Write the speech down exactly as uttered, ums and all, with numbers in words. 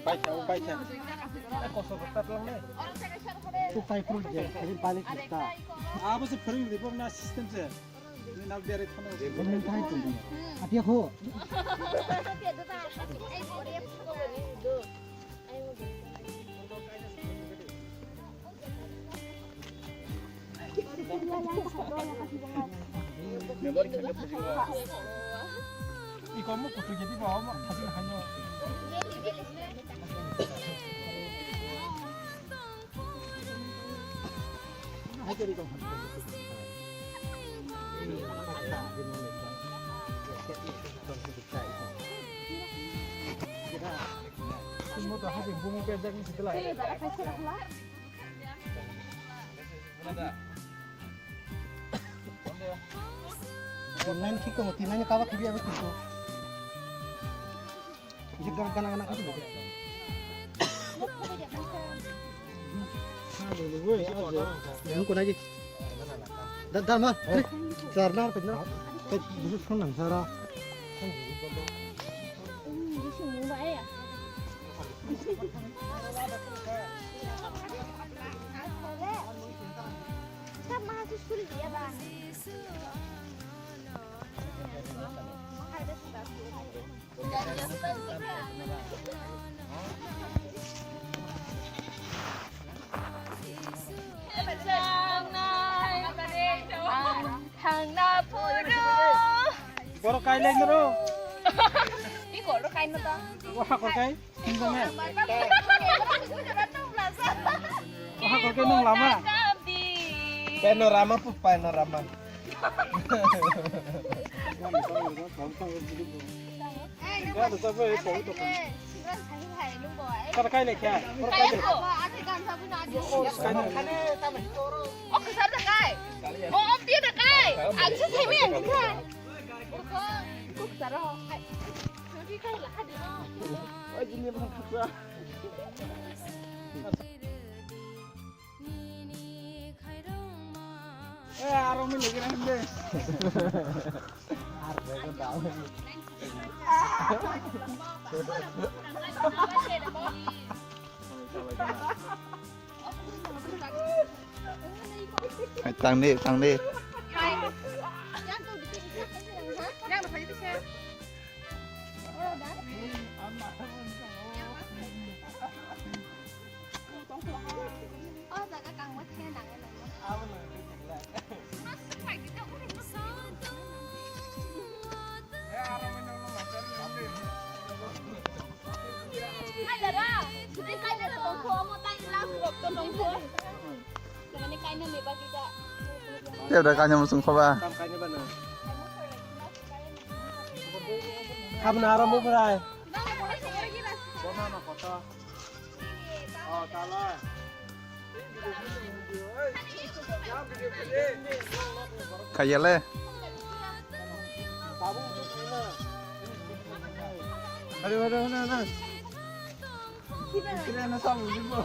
Paitha, o paitha. Kosok kota tlang ne. Abo se phwrwng ribok na system se. Nini nak biyari thana. Nini thai tu. Atia kho. Iko mo kutu jadi bawa mo hasil hanya. Tinlain thik tongo, tinlain kaba khibi abo thik tongo. Jik gana gana gana khibi. Nung kona ji. Da da ma. Char na pe na. Pe busu thon nang sara. Ang thangna phuru. Borok kai lai noro. Ni koro kai no ta. Wah, koro kai. Tinggal ya. Wah, koro kai nong lama. Panorama pu panorama. Kada kai lekha? Kada kai lekha? O kasar da kai. O om dia da kai. Ang sa semi ang kai. Ko kasar ho. Choti kai la hadi. Oi, jini bang khasa. Eh, aro mi lagi na hinde. Ar bego dao. Hai, tang di, tang di. O jaga kangma khe nang nang. Hai dada, tei kaina tongkho, omo tai last rok to tongkho. Mane kaina meba kita. Tebra kaina musung khoba. Habna aro mubrai. Kayale. Aduh, aduh, aduh, aduh. Kira na sabu jibo.